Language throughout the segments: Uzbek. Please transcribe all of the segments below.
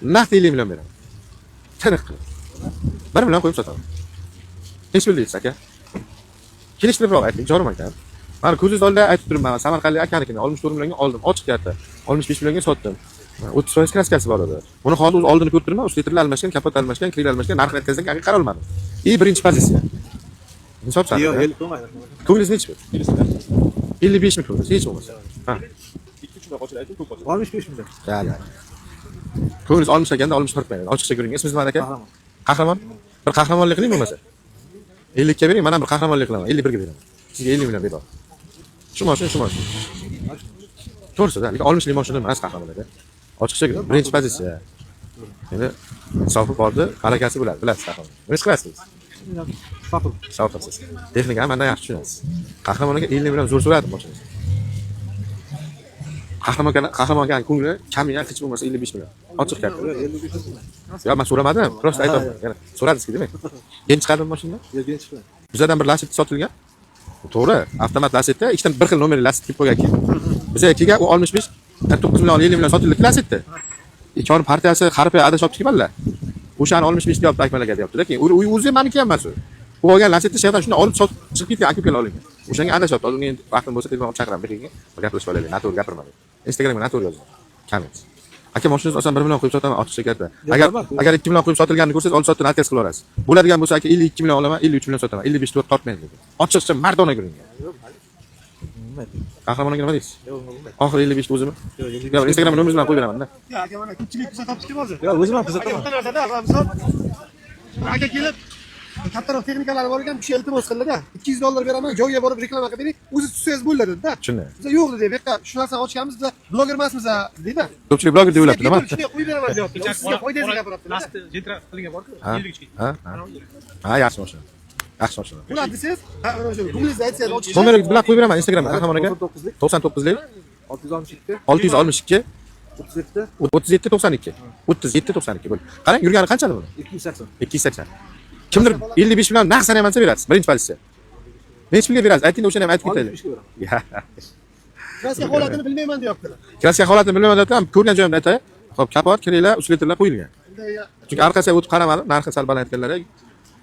Naqd 50 million beraman. Tiniq qilib. 1 million qo'yib sotaman. Nechi pul deysiz, aka? Kelishtiribroq ayting, jorim aka. Mana ko'zingiz oldida aytib turibman, samarqandlik akanikini 64 millionga oldim, ochiq katta. 65 millionga sotdim. 30% краска si bor edi. Buni hozir o'zi oldini ko'rib turibman, усилитель almashgan, kapot almashgan, kril almashgan, narxini aytgandan keyin qara olmadim. И birinchi pozitsiya. Insof. Yo'q, sari. 50 qo'ymaydi. Ko'nglingiz nechi pul? 55 mi ko'nglingiz? Hech bo'lmasa. Ha. 2-3 million qochadi, ayting, ko'p qochadi. 65 million. Ya, ya. Ko'nglingiz 60 ekanda 60 tortmaydi. Ochiqcha ko'ring. Ismingiz nima, aka? Qahramon. Qahramon? Bir qahramonlik qiling bo'lmasa. 50 ga bering, men ham bir qahramonlik qilaman. 51 ga beraman. Sizga 50 million bedor. Shu mashina, shu mashina. To'g'risi-da, lekin 60 lik mashina emas, qahramon aka. Ochiqcha ko'ring. Birinchi pozitsiya. Endi insofi bordi, barakasi bo'ladi, bilasiz, qahramon. Nima ish qilasiz? Sotib. Sotasiz. Texnikani mandan yaxshi tushunasiz. Qahramon aka 50 million zo'r so'radi mashinasi. Qahramon aka, qahramon akani ko'ngli kami hech bo'lmasa 55 million. Ochiq gap. Yo'q, 55 million. Yo'q, men so'ramadim. Просто aytyapman. Yana so'radingizki, demak. Keyin chiqadimi mashina? Yo'q, keyin chiqadi. Bizlardan bir Lacetti sotilgan. To'g'ri, avtomat Lacetti, ikkita bir xil nomerli Lacetti kelib qo'ygan keyin. Bizga kelgan u 65, 9 million, 50 million sotildi Lacetti. Ikkoni partiyasi harfi adashyapti bolalar. O'shani 65 deyapti Akmal aka deyapti-da. Keyin u o'zi maniki ham emas u. U olgan Lacetti shayton shuni olib sotib chiqib ketgan, aka ukalar olingan. O'shanga adashyapti. Hozir unga endi vaqtim bo'lsa telefon qilib chaqiraman. Bir keyin gaplashib olaylik. Noto'g'ri gapirma deb. Instagramga noto'g'ri yozgan. Komment. Aka, mashinangizni olsam 1 million qo'yib sotaman, ochiqcha katta. Agar 2 million qo'yib sotilganini ko'rsangiz, olib sotdan отказ qilib yuborasiz. Bo'ladigan bo'lsa, aka, 52 million olaman, 53 million sotaman. 55 to'rt tortmayman dedi. Ochiqcha mardona ko'ringan. Bo'lmaydi. Qahramon aka, nima deysiz? Yo'q, bo'lmaydi. Oxiri 55 o'zimi? Yo'q, 55. Yo'q, Instagram nomeringiz bilan qo'yib beraman-da. Ya aka, mana ko'pchilik kuzatibdi hozir. Yo'q, o'zim ham Aka, kuzataman. bitta narsada, misol aka kelib, kattaroq texnikalari bor ekan, kishi iltimos qildida, 200 dollar beraman, joyiga borib reklama qilib bering, o'zi tutsangiz bo'ladi dedida. Tushundim. Biza yo'q dedik, bu yoqqa shu narsani ochganmiz, biz bloger emasmiz deydi. Ko'pchilik bloger deb o'ylabdi, nima? Shunday qo'yib beraman deyapti. Sizga foydangizga gapiryapti. Lacetti Gentra qilingan bor-ku, Ha. 53 ga. Ha? Ha, yaxshi mashina. Yaxshi mashina. Bo'ladi desangiz, ha, mana shu ko'nglingizda aytsangiz ochiq. Nomer bilan qo'yib beraman Instagramga, Qahramon aka. 99lik 99lik 662 662 37 37 92 37 92 bo'ldi. Qarang, yurgani qanchalik buni? 280. 280. Kimdir 55 million naqd sanayman desa berasiz. Birinchi pozitsiya. Nechi pulga berasiz? Ayting, o'shani ham aytib ketaylik. 65 ga beraman. Ya. Краска holatini bilmayman deyaptilar. Краска holatini bilmayman deyapti, ko'rgan joyimda aytay. Xo'p, kapot, kiringlar, усилитель lar qo'yilgan. Chunki orqasiga o'tib qaramadim, narxi sal baland aytganlar.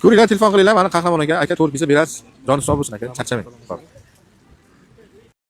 Ko'ringlar, telefon qilinglar, mana Qahramon aka, aka to'g'ri kelsa berasiz. Joni sog' bo'lsin, aka, charchamang. Xo'p.